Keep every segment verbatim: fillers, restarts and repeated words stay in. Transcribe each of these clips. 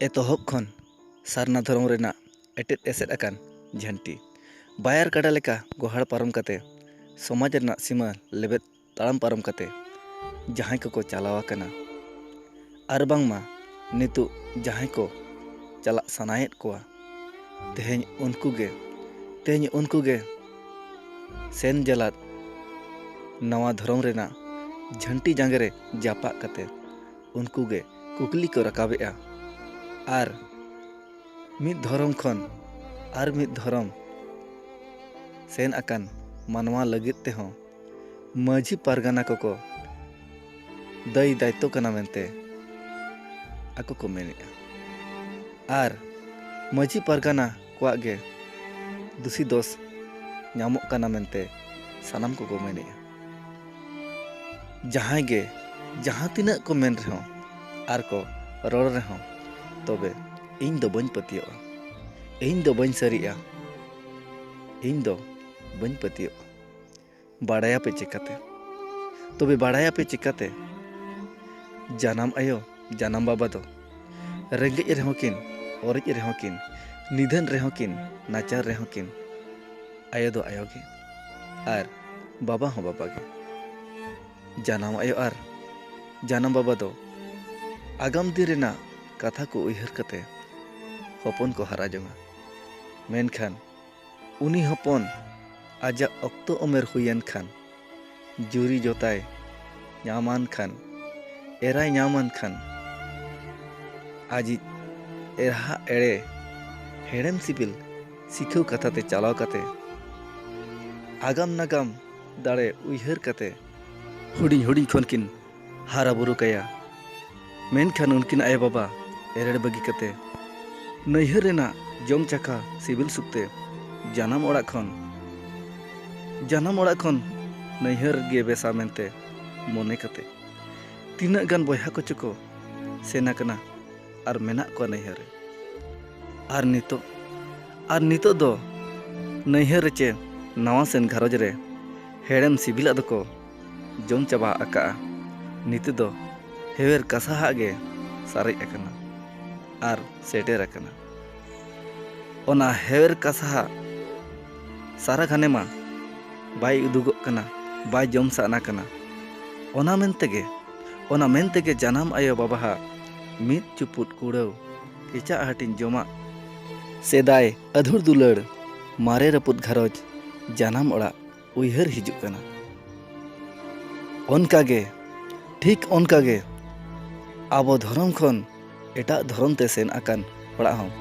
ᱮᱛᱚᱦᱚᱵ ᱠᱷᱚᱱ ᱥᱟᱨᱱᱟ ᱫᱷᱚᱨᱚᱢ ᱨᱮᱱᱟᱜ ᱮᱴᱮᱫ ᱮᱥᱮᱫ ᱟᱠᱟᱱ ᱡᱷᱟᱹᱱᱴᱤ ᱵᱟᱭᱟᱨ ᱠᱟᱰᱟ ᱞᱮᱠᱟ ᱜᱚᱦᱟᱲ ᱯᱟᱨᱚᱢ ᱠᱟᱛᱮ, ᱥᱚᱢᱟᱡᱽ ᱨᱮᱱᱟᱜ ᱥᱤᱢᱟᱹ ᱞᱮᱵᱮᱫ ᱛᱟᱲᱟᱢ ᱯᱟᱨᱚᱢ ᱠᱟᱛᱮ ᱡᱟᱦᱟᱸᱭ ᱠᱚᱠᱚ ᱪᱟᱞᱟᱣ ᱟᱠᱟᱱᱟ, ᱟᱨ ᱵᱟᱝᱢᱟ ᱱᱤᱛᱚᱜ ᱡᱟᱦᱟᱸᱭ ᱠᱚ ᱪᱟᱞᱟᱜ ᱥᱟᱱᱟᱭᱮᱫ ᱠᱚᱣᱟ, ᱛᱮᱦᱮᱧ ᱩᱱᱠᱩ ᱜᱮ, ᱛᱮᱦᱮᱧ ᱩᱱᱠᱩ ᱜᱮ ᱥᱮᱱ ᱡᱟᱞᱟᱫ ᱱᱟᱣᱟ ᱫᱷᱚᱨᱚᱢ ᱨᱮᱱᱟᱜ ᱡᱷᱟᱹᱱᱴᱤ ᱡᱟᱸᱜᱮ ᱨᱮ ᱡᱟᱯᱟᱜ ᱠᱟᱛᱮ ᱩᱱᱠᱩ ᱜᱮ ᱠᱩᱠᱞᱤ ᱠᱚ ᱨᱟᱠᱟᱵᱮᱜᱼᱟ᱾ ᱟᱨ ᱢᱤᱫ ᱫᱷᱚᱨᱚᱢ ᱠᱷᱚᱱ ᱟᱨ ᱢᱤᱫ ᱫᱷᱚᱨᱚᱢ ᱥᱮᱱ ᱟᱠᱟᱱ ᱢᱟᱱᱣᱟ ᱞᱟᱹᱜᱤᱫ ᱛᱮᱦᱚᱸ ᱢᱟᱹᱡᱷᱤ ᱯᱟᱨᱜᱟᱱᱟ ᱠᱚᱠᱚ ᱫᱟᱹᱭ ᱫᱟᱭᱤᱛᱛᱚ ᱠᱟᱱᱟ ᱢᱮᱱᱛᱮ ᱟᱠᱚ ᱠᱚ ᱢᱮᱱᱮᱜᱼᱟ᱾ ᱟᱨ ᱢᱟᱹᱡᱷᱤ ᱯᱟᱨᱜᱟᱱᱟ ᱠᱚᱣᱟᱜ ᱜᱮ ᱫᱩᱥᱤ ᱫᱚᱥ ᱧᱟᱢᱚᱜ ᱠᱟᱱᱟ ᱢᱮᱱᱛᱮ ᱥᱟᱱᱟᱢ ᱠᱚᱠᱚ ᱢᱮᱱᱮᱜᱼᱟ᱾ ᱡᱟᱦᱟᱸᱭ ᱜᱮ ᱡᱟᱦᱟᱸ ᱛᱤᱱᱟᱹᱜ ᱠᱚ ᱢᱮᱱ ᱨᱮᱦᱚᱸ ᱟᱨ ᱠᱚ ᱨᱚᱲ ᱨᱮᱦᱚᱸ, ᱛᱚᱵᱮ ᱤᱧ ᱫᱚ ᱵᱟᱹᱧ ᱯᱟᱹᱛᱭᱟᱹᱜᱼᱟ᱾ ᱤᱧ ᱫᱚ ᱵᱟᱹᱧ ᱥᱟᱹᱨᱤᱜᱼᱟ᱾ ᱤᱧ ᱫᱚ ᱵᱟᱹᱧ ᱯᱟᱹᱛᱭᱟᱹᱜᱼᱟ᱾ ᱵᱟᱲᱟᱭᱟᱯᱮ ᱪᱮᱠᱟᱛᱮ? ᱛᱚᱵᱮ ᱵᱟᱲᱟᱭᱟᱯᱮ ᱪᱮᱠᱟᱛᱮ? ᱡᱟᱱᱟᱢ ᱟᱭᱳ, ᱡᱟᱱᱟᱢ ᱵᱟᱵᱟ ᱫᱚ ᱨᱮᱸᱜᱮᱡ ᱨᱮᱦᱚᱸ ᱠᱤᱱ, ᱚᱨᱮᱡ ᱨᱮᱦᱚᱸ ᱠᱤᱱ, ᱱᱤᱫᱷᱟᱹᱱ ᱨᱮᱦᱚᱸ ᱠᱤᱱ, ᱱᱟᱪᱟᱨ ᱨᱮᱦᱚᱸ ᱠᱤᱱ, ᱟᱭᱳ ᱫᱚ ᱟᱭᱳ ᱜᱮ ᱟᱨ ᱵᱟᱵᱟ ᱦᱚᱸ ᱵᱟᱵᱟ ᱜᱮ᱾ ᱡᱟᱱᱟᱢ ᱟᱭᱳ ᱟᱨ ᱡᱟᱱᱟᱢ ᱵᱟᱵᱟ ᱫᱚ ᱟᱜᱟᱢ ᱫᱤᱱ ᱨᱮᱱᱟᱜ ᱠᱟᱛᱷᱟ ᱠᱚ ᱩᱭᱦᱟᱹᱨ ᱠᱟᱛᱮ ᱦᱚᱯᱚᱱ ᱠᱚ ᱦᱟᱨᱟ ᱡᱚᱝᱟ᱾ ᱢᱮᱱᱠᱷᱟᱱ ᱩᱱᱤ ᱦᱚᱯᱚᱱ ᱟᱡᱟᱜ ᱚᱠᱛᱚ ᱩᱢᱮᱨ ᱦᱩᱭᱮᱱ ᱠᱷᱟᱱ, ᱡᱩᱨᱤ ᱡᱚᱛᱟᱭ ᱧᱟᱢᱟᱱ ᱠᱷᱟᱱ, ᱮᱨᱟᱭ ᱧᱟᱢᱟᱱ ᱠᱷᱟᱱ, ᱟᱡᱤᱡ ᱮᱨᱦᱟ ᱮᱲᱮ ᱦᱮᱲᱮᱢ ᱥᱤᱵᱤᱞ ᱥᱤᱠᱷᱟᱹᱣ ᱠᱟᱛᱷᱟ ᱛᱮ ᱪᱟᱞᱟᱣ ᱠᱟᱛᱮ, ᱟᱜᱟᱢ ᱱᱟᱜᱟᱢ ᱫᱟᱲᱮ ᱩᱭᱦᱟᱹᱨ ᱠᱟᱛᱮ, ᱦᱩᱰᱤᱧ ᱦᱩᱰᱤᱧ ᱠᱷᱚᱱ ᱠᱤᱱ ᱦᱟᱨᱟ ᱵᱩᱨᱩ ᱠᱟᱭᱟ᱾ ᱢᱮᱱᱠᱷᱟᱱ ᱩᱱᱠᱤᱱ ᱟᱭᱳ ᱵᱟᱵᱟ ᱮᱨᱮᱲ ᱵᱟᱹᱜᱤ ᱠᱟᱛᱮ, ᱱᱟᱹᱭᱦᱟᱹᱨ ᱨᱮᱱᱟᱜ ᱡᱚᱢ ᱪᱟᱠᱷᱟ ᱥᱤᱵᱤᱞ ᱥᱩᱠ ᱛᱮ ᱡᱟᱱᱟᱢ ᱚᱲᱟᱜ ᱠᱷᱚᱱ, ᱡᱟᱱᱟᱢ ᱚᱲᱟᱜ ᱠᱷᱚᱱ ᱱᱟᱹᱭᱦᱟᱹᱨ ᱜᱮ ᱵᱮᱥᱟ ᱢᱮᱱᱛᱮ ᱢᱚᱱᱮ ᱠᱟᱛᱮ, ᱛᱤᱱᱟᱹᱜ ᱜᱟᱱ ᱵᱚᱭᱦᱟ ᱠᱚᱪᱚ ᱠᱚ ᱥᱮᱱ ᱟᱠᱟᱱᱟ ᱟᱨ ᱢᱮᱱᱟᱜ ᱠᱚᱣᱟ ᱱᱟᱹᱭᱦᱟᱹᱨ ᱨᱮ᱾ ᱟᱨ ᱱᱤᱛᱚᱜ, ᱟᱨ ᱱᱤᱛᱚᱜ ᱫᱚ ᱱᱟᱹᱭᱦᱟᱹᱨ ᱨᱮ ᱪᱮ ᱱᱟᱣᱟ ᱥᱮᱱ ᱜᱷᱟᱨᱚᱸᱡᱽ ᱨᱮ ᱦᱮᱲᱮᱢ ᱥᱤᱵᱤᱞᱟᱜ ᱫᱚᱠᱚ ᱡᱚᱢ ᱪᱟᱵᱟ ᱟᱠᱟᱜᱼᱟ᱾ ᱱᱤᱛᱚᱜ ᱫᱚ ᱦᱮᱣᱮᱨ ᱠᱟᱥᱟᱦᱟᱜ ᱜᱮ ᱥᱟᱨᱮᱡ ᱟᱠᱟᱱᱟ᱾ ᱟᱨ ᱥᱮᱴᱮᱨ ᱟᱠᱟᱱᱟ᱾ ᱚᱱᱟ ᱦᱮᱣᱮᱨ ᱠᱟᱥᱟᱦᱟ ᱥᱟᱨᱟ ᱜᱷᱟᱱᱮ ᱢᱟ ᱵᱟᱭ ᱩᱫᱩᱜᱚᱜ ᱠᱟᱱᱟ, ᱵᱟᱭ ᱡᱚᱢ ᱥᱟᱱᱟ ᱠᱟᱱᱟ᱾ ᱚᱱᱟ ᱢᱮᱱᱛᱮ ᱜᱮ, ᱚᱱᱟ ᱢᱮᱱᱛᱮ ᱜᱮ ᱡᱟᱱᱟᱢ ᱟᱭᱳ ᱵᱟᱵᱟᱦᱟᱜ ᱢᱤᱫ ᱪᱩᱯᱩᱫ ᱠᱩᱲᱟᱹᱣ, ᱠᱮᱪᱟᱜ ᱦᱟᱹᱴᱤᱧ ᱡᱚᱢᱟᱜ, ᱥᱮᱫᱟᱭ ᱟᱹᱫᱷᱩᱲ ᱫᱩᱞᱟᱹᱲ, ᱢᱟᱨᱮ ᱨᱟᱹᱯᱩᱫ ᱜᱷᱟᱨᱚᱸᱡᱽ, ᱡᱟᱱᱟᱢ ᱚᱲᱟᱜ ᱩᱭᱦᱟᱹᱨ ᱦᱤᱡᱩᱜ ᱠᱟᱱᱟ᱾ ᱚᱱᱠᱟ ᱜᱮ, ᱴᱷᱤᱠ ᱚᱱᱠᱟ ᱜᱮ ᱟᱵᱚ ᱫᱷᱚᱨᱚᱢ ᱠᱷᱚᱱ ᱮᱴᱟᱜ ᱫᱷᱚᱨᱚᱢ ᱛᱮ ᱥᱮᱱ ᱟᱠᱟᱱ ᱦᱚᱲᱟᱜ ᱦᱚᱸ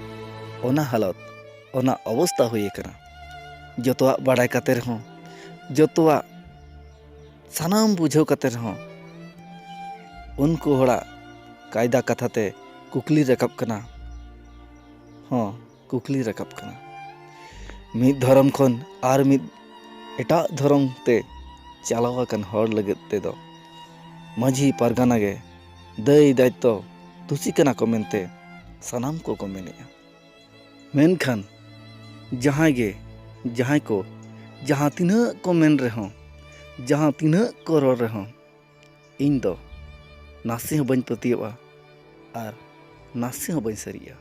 ᱚᱱᱟ ᱦᱟᱞᱚᱛ, ᱚᱱᱟ ᱚᱵᱚᱥᱛᱟ ᱦᱩᱭ ᱟᱠᱟᱱᱟ᱾ ᱡᱚᱛᱚᱣᱟᱜ ᱵᱟᱲᱟᱭ ᱠᱟᱛᱮ ᱨᱮᱦᱚᱸ, ᱡᱚᱛᱚᱣᱟᱜ ᱥᱟᱱᱟᱢ ᱵᱩᱡᱷᱟᱹᱣ ᱠᱟᱛᱮ ᱨᱮᱦᱚᱸ ᱩᱱᱠᱩ ᱦᱚᱲᱟᱜ ᱠᱟᱭᱫᱟ ᱠᱟᱛᱷᱟ ᱛᱮ ᱠᱩᱠᱞᱤ ᱨᱟᱠᱟᱵ ᱠᱟᱱᱟ᱾ ᱦᱚᱸ, ᱠᱩᱠᱞᱤ ᱨᱟᱠᱟᱵ ᱠᱟᱱᱟ᱾ ᱢᱤᱫ ᱫᱷᱚᱨᱚᱢ ᱠᱷᱚᱱ ᱟᱨ ᱢᱤᱫ ᱮᱴᱟᱜ ᱫᱷᱚᱨᱚᱢ ᱛᱮ ᱪᱟᱞᱟᱣ ᱟᱠᱟᱱ ᱦᱚᱲ ᱞᱟᱹᱜᱤᱫ ᱛᱮᱫᱚ ᱢᱟᱹᱡᱷᱤ ᱯᱟᱨᱜᱟᱱᱟ ᱜᱮ ᱫᱟᱹᱭ ᱫᱟᱭᱤᱛᱛᱚ ᱫᱩᱥᱤ ᱠᱟᱱᱟ ᱠᱚ ᱢᱮᱱᱛᱮ ᱥᱟᱱᱟᱢ ᱠᱚᱠᱚ ᱢᱮᱱᱮᱜᱼᱟ᱾ ᱢᱮᱱᱠᱷᱟᱱ ᱡᱟᱦᱟᱸᱭ ᱜᱮ, ᱡᱟᱦᱟᱸᱭ ᱠᱚ ᱡᱟᱦᱟᱸ ᱛᱤᱱᱟᱹᱜ ᱠᱚ ᱢᱮᱱ ᱨᱮᱦᱚᱸ, ᱡᱟᱦᱟᱸ ᱛᱤᱱᱟᱹᱜ ᱠᱚ ᱨᱚᱲ ᱨᱮᱦᱚᱸ, ᱤᱧ ᱫᱚ ᱱᱟᱥᱮ ᱦᱚᱸ ᱵᱟᱹᱧ ᱯᱟᱹᱛᱭᱟᱹᱣᱟᱜᱼᱟ ᱟᱨ ᱱᱟᱥᱮ ᱦᱚᱸ ᱵᱟᱹᱧ ᱥᱟᱹᱨᱤᱜᱼᱟ᱾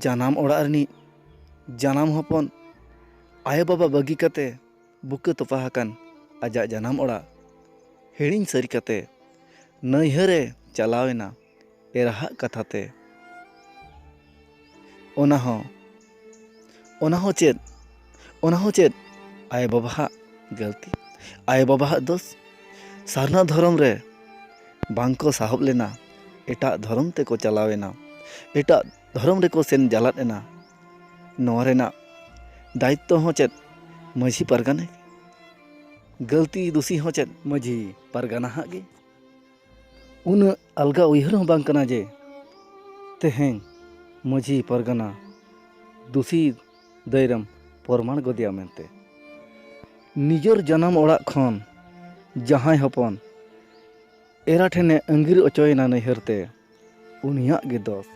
ᱡᱟᱱᱟᱢ ᱚᱲᱟᱜ ᱨᱤᱱᱤᱡ ᱡᱟᱱᱟᱢ ᱦᱚᱯᱚᱱ ᱟᱭᱳ ᱵᱟᱵᱟ ᱵᱟᱹᱜᱤ ᱠᱟᱛᱮ ᱵᱩᱠᱟᱹ ᱛᱚᱯᱟ ᱟᱠᱟᱱ ᱟᱡᱟᱜ ᱡᱟᱱᱟᱢ ᱚᱲᱟᱜ ᱦᱤᱲᱤᱧ ᱥᱟᱹᱨᱤ ᱠᱟᱛᱮ ᱱᱟᱹᱭᱦᱟᱹᱨᱮ ᱪᱟᱞᱟᱣ ᱮᱱᱟ ᱮᱨᱟᱦᱟᱜ ᱠᱟᱛᱷᱟ ᱛᱮ᱾ ᱚᱱᱟ ᱦᱚᱸ, ᱚᱱᱟ ᱦᱚᱸ ᱪᱮᱫ, ᱚᱱᱟ ᱦᱚᱸ ᱪᱮᱫ ᱟᱭᱳ ᱵᱟᱵᱟᱣᱟᱜ ᱜᱟᱹᱞᱛᱤ, ᱟᱭᱳ ᱵᱟᱵᱟᱣᱟᱜ ᱫᱳᱥ? ᱥᱟᱨᱱᱟ ᱫᱷᱚᱨᱚᱢ ᱨᱮ ᱵᱟᱝ ᱠᱚ ᱥᱟᱦᱚᱵ ᱞᱮᱱᱟ, ᱮᱴᱟᱜ ᱫᱷᱚᱨᱚᱢ ᱛᱮᱠᱚ ᱪᱟᱞᱟᱣ ᱮᱱᱟ, ᱮᱴᱟᱜ ᱫᱷᱚᱨᱚᱢ ᱨᱮᱠᱚ ᱥᱮᱱ ᱡᱟᱞᱟᱫ ᱮᱱᱟ᱾ ᱱᱚᱣᱟ ᱨᱮᱱᱟᱜ ᱫᱟᱭᱤᱛᱛᱚ ᱦᱚᱸ ᱪᱮᱫ ᱢᱟᱹᱡᱷᱤ ᱯᱟᱨᱜᱟᱱᱟ ᱜᱮ? ᱜᱟᱹᱞᱛᱤ ᱫᱩᱥᱤ ᱦᱚᱸ ᱪᱮᱫ ᱢᱟᱹᱡᱷᱤ ᱯᱟᱨᱜᱟᱱᱟ ᱦᱟᱜ ᱜᱮ? ᱩᱱᱟᱹᱜ ᱟᱞᱜᱟ ᱩᱭᱦᱟᱹᱨ ᱦᱚᱸ ᱵᱟᱝ ᱠᱟᱱᱟ ᱡᱮ ᱛᱮᱦᱮᱧ ᱢᱟᱹᱡᱷᱤ ᱯᱟᱨᱜᱟᱱᱟ ᱫᱩᱥᱤ ᱫᱟᱹᱭᱨᱮᱢ ᱯᱚᱨᱢᱟᱬ ᱜᱚᱫᱮᱭᱟ ᱢᱮᱱᱛᱮ᱾ ᱱᱤᱡᱮᱨ ᱡᱟᱱᱟᱢ ᱚᱲᱟᱜ ᱠᱷᱚᱱ ᱡᱟᱦᱟᱸᱭ ᱦᱚᱯᱚᱱ ᱮᱨᱟ ᱴᱷᱮᱱᱮ ᱟᱺᱜᱤᱨ ᱚᱪᱚᱭᱮᱱᱟ ᱱᱟᱹᱭᱦᱟᱹᱨ ᱛᱮ, ᱩᱱᱤᱭᱟᱜ ᱜᱮ ᱫᱚᱥ᱾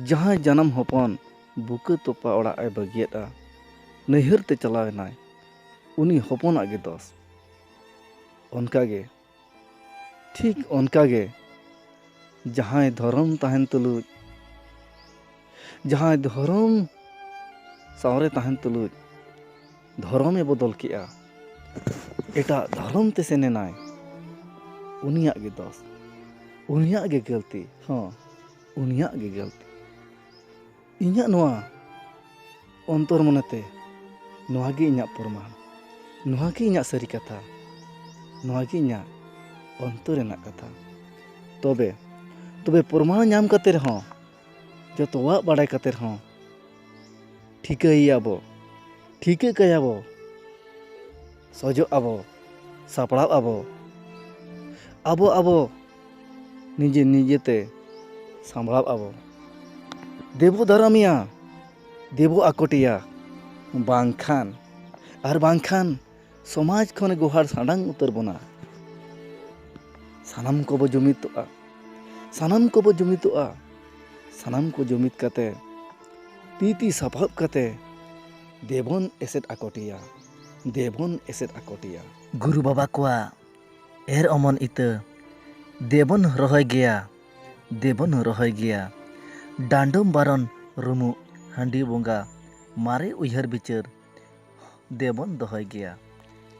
ᱡᱟᱦᱟᱸᱭ ᱡᱟᱱᱟᱢ ᱦᱚᱯᱚᱱ ᱵᱩᱠᱟᱹ ᱛᱚᱯᱟ ᱚᱲᱟᱜ ᱮ ᱵᱟᱹᱜᱤᱭᱟᱫᱼᱟ, ᱱᱟᱹᱭᱦᱟᱹᱨ ᱛᱮ ᱪᱟᱞᱟᱣ ᱮᱱᱟᱭ, ᱩᱱᱤ ᱦᱚᱯᱚᱱᱟᱜ ᱜᱮ ᱫᱚᱥ᱾ ᱚᱱᱠᱟᱜᱮ, ᱴᱷᱤᱠ ᱚᱱᱠᱟᱜᱮ, ᱡᱟᱦᱟᱸᱭ ᱫᱷᱚᱨᱚᱢ ᱛᱟᱦᱮᱱ ᱛᱩᱞᱩᱡ ᱡᱟᱦᱟᱸᱭ ᱫᱷᱚᱨᱚᱢ ᱥᱟᱶᱨᱮ ᱛᱟᱦᱮᱱ ᱛᱩᱞᱩᱡ ᱫᱷᱚᱨᱚᱢᱮ ᱵᱚᱫᱚᱞ ᱠᱮᱜᱼᱟ, ᱮᱴᱟᱜ ᱫᱷᱚᱨᱚᱢ ᱛᱮ ᱥᱮᱱ ᱮᱱᱟᱭ, ᱩᱱᱤᱭᱟᱜ ᱜᱮ ᱫᱚᱥ, ᱩᱱᱤᱭᱟᱜ ᱜᱮ ᱜᱟᱹᱞᱛᱤ, ᱦᱚᱸ, ᱩᱱᱤᱭᱟᱜ ᱜᱮ ᱜᱟᱹᱞᱛᱤ᱾ ᱤᱧᱟᱹᱜ ᱱᱚᱣᱟ ᱚᱱᱛᱚᱨ ᱢᱚᱱᱮᱛᱮ ᱱᱚᱣᱟ ᱜᱮ ᱤᱧᱟᱹᱜ ᱯᱨᱚᱢᱟᱱ, ᱱᱚᱣᱟ ᱜᱮ ᱤᱧᱟᱹᱜ ᱥᱟᱹᱨᱤ ᱠᱟᱛᱷᱟ, ᱱᱚᱣᱟ ᱜᱮ ᱤᱧᱟᱹᱜ ᱚᱱᱛᱚᱨ ᱨᱮᱱᱟᱜ ᱠᱟᱛᱷᱟ᱾ ᱛᱚᱵᱮ, ᱛᱚᱵᱮ ᱯᱨᱚᱢᱟᱱ ᱧᱟᱢ ᱠᱟᱛᱮ ᱨᱮᱦᱚᱸ, ᱡᱚᱛᱚᱣᱟᱜ ᱵᱟᱰᱟᱭ ᱠᱟᱛᱮ ᱨᱮᱦᱚᱸ, ᱴᱷᱤᱠᱟᱹᱭᱮᱭᱟ ᱵᱚ, ᱴᱷᱤᱠᱟᱹ ᱠᱟᱭᱟ ᱵᱚ, ᱥᱚᱡᱚᱜ ᱟᱵᱚ, ᱥᱟᱯᱲᱟᱣ ᱟᱵᱚ, ᱟᱵᱚ ᱟᱵᱚ ᱱᱤᱡᱮ ᱱᱤᱡᱮᱛᱮ ᱥᱟᱢᱵᱲᱟᱣ ᱟᱵᱚ᱾ ᱫᱮᱵᱚ ᱫᱟᱨᱟᱢᱮᱭᱟ, ᱫᱮᱵᱚ ᱟᱠᱚᱴᱮᱭᱟ, ᱵᱟᱝᱠᱷᱟᱱ, ᱟᱨ ᱵᱟᱝᱠᱷᱟᱱ ᱥᱚᱢᱟᱡᱽ ᱠᱷᱚᱱ ᱜᱚᱦᱟᱲ ᱥᱟᱰᱟᱝ ᱩᱛᱟᱹᱨ ᱵᱚᱱᱟ᱾ ᱥᱟᱱᱟᱢ ᱠᱚᱵᱚ ᱡᱩᱢᱤᱫᱚᱜᱼᱟ, ᱥᱟᱱᱟᱢ ᱠᱚᱵᱚ ᱡᱩᱢᱤᱫᱚᱜᱼᱟ, ᱥᱟᱱᱟᱢ ᱠᱚ ᱡᱩᱢᱤᱫ ᱠᱟᱛᱮ, ᱛᱤ ᱛᱤ ᱥᱟᱯᱟᱵ ᱠᱟᱛᱮ, ᱫᱮᱵᱚᱱ ᱮᱥᱮᱫ ᱟᱠᱚᱴᱮᱭᱟ, ᱫᱮᱵᱚᱱ ᱮᱥᱮᱫ ᱟᱠᱚᱴᱮᱭᱟ᱾ ᱜᱩᱨᱩ ᱵᱟᱵᱟ ᱠᱚᱣᱟᱜ ᱮᱨ ᱚᱢᱚᱱ ᱤᱛᱟᱹ, ᱫᱮᱵᱚᱱ ᱨᱚᱦᱚᱭ ᱜᱮᱭᱟ, ᱫᱮᱵᱚᱱ ᱨᱚᱦᱚᱭ ᱜᱮᱭᱟ᱾ ᱰᱟᱸᱰᱚᱢ ᱵᱟᱨᱚᱱ ᱨᱩᱢᱩᱜ ᱦᱟᱺᱰᱤ ᱵᱚᱸᱜᱟ, ᱢᱟᱨᱮ ᱩᱭᱦᱟᱹᱨ ᱵᱤᱪᱟᱹᱨ, ᱫᱮᱵᱚᱱ ᱫᱚᱦᱚᱭ ᱜᱮᱭᱟ,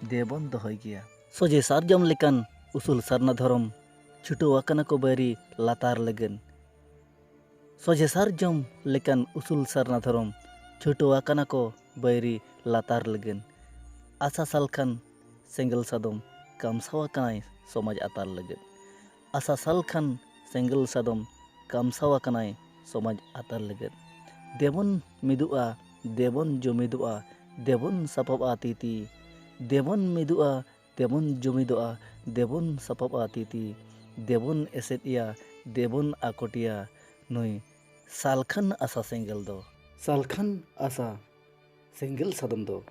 ᱫᱮᱵᱚᱱ ᱫᱚᱦᱚᱭ ᱜᱮᱭᱟ᱾ ᱥᱚᱡᱷᱮ ᱥᱟᱨᱡᱚᱢ ᱞᱮᱠᱟᱱ ᱩᱥᱩᱞ ᱥᱟᱨᱱᱟ ᱫᱷᱚᱨᱚᱢ, ᱪᱷᱩᱴᱟᱹᱣ ᱟᱠᱟᱱᱟ ᱠᱚ ᱵᱟᱹᱭᱨᱤ ᱞᱟᱛᱟᱨ ᱞᱟᱹᱜᱤᱫ᱾ ᱥᱚᱡᱷᱮ ᱥᱟᱨᱡᱚᱢ ᱞᱮᱠᱟᱱ ᱩᱥᱩᱞ ᱥᱟᱨᱱᱟ ᱫᱷᱚᱨᱚᱢ, ᱪᱷᱩᱴᱟᱹᱣ ᱟᱠᱟᱱᱟ ᱠᱚ ᱵᱟᱹᱭᱨᱤ ᱞᱟᱛᱟᱨ ᱞᱟᱹᱜᱤᱫ᱾ ᱟᱥᱟ ᱥᱟᱞᱠᱷᱟᱱ ᱥᱮᱸᱜᱮᱞ ᱥᱟᱫᱚᱢ, ᱠᱟᱢᱥᱟᱣ ᱟᱠᱟᱱᱟᱭ ᱥᱚᱢᱟᱡᱽ ᱟᱛᱟᱨ ᱞᱟᱹᱜᱤᱫ᱾ ᱟᱥᱟ ᱥᱟᱞᱠᱷᱟᱱ ᱥᱮᱸᱜᱮᱞ ᱥᱟᱫᱚᱢ, ᱠᱟᱢᱥᱟᱣ ᱟᱠᱟᱱᱟᱭ ᱥᱚᱢᱟᱡᱽ ᱟᱛᱟᱨ ᱞᱟᱹᱜᱤᱫ᱾ ᱫᱮᱵᱚᱱ ᱢᱤᱫᱚᱜᱼᱟ, ᱫᱮᱵᱚᱱ ᱡᱩᱢᱤᱫᱚᱜᱼᱟ, ᱫᱮᱵᱚᱱ ᱥᱟᱯᱟᱵᱼᱟ ᱛᱤ ᱛᱤ᱾ ᱫᱮᱵᱚᱱ ᱢᱤᱫᱚᱜᱼᱟ, ᱫᱮᱵᱚᱱ ᱡᱩᱢᱤᱫᱚᱜᱼᱟ, ᱫᱮᱵᱚᱱ ᱥᱟᱯᱟᱵᱼᱟ ᱛᱤ ᱛᱤ᱾ ᱫᱮᱵᱚᱱ ᱮᱥᱮᱫ ᱮᱭᱟ, ᱫᱮᱵᱚᱱ ᱟᱠᱚᱴᱮᱭᱟ ᱱᱩᱭ ᱥᱟᱞᱠᱷᱟᱱ ᱟᱥᱟ ᱥᱮᱸᱜᱮᱞ ᱫᱚ᱾ ᱥᱟᱞᱠᱷᱟᱱ ᱟᱥᱟ ᱥᱮᱸᱜᱮᱞ ᱥᱟᱫᱚᱢ ᱫᱚ᱾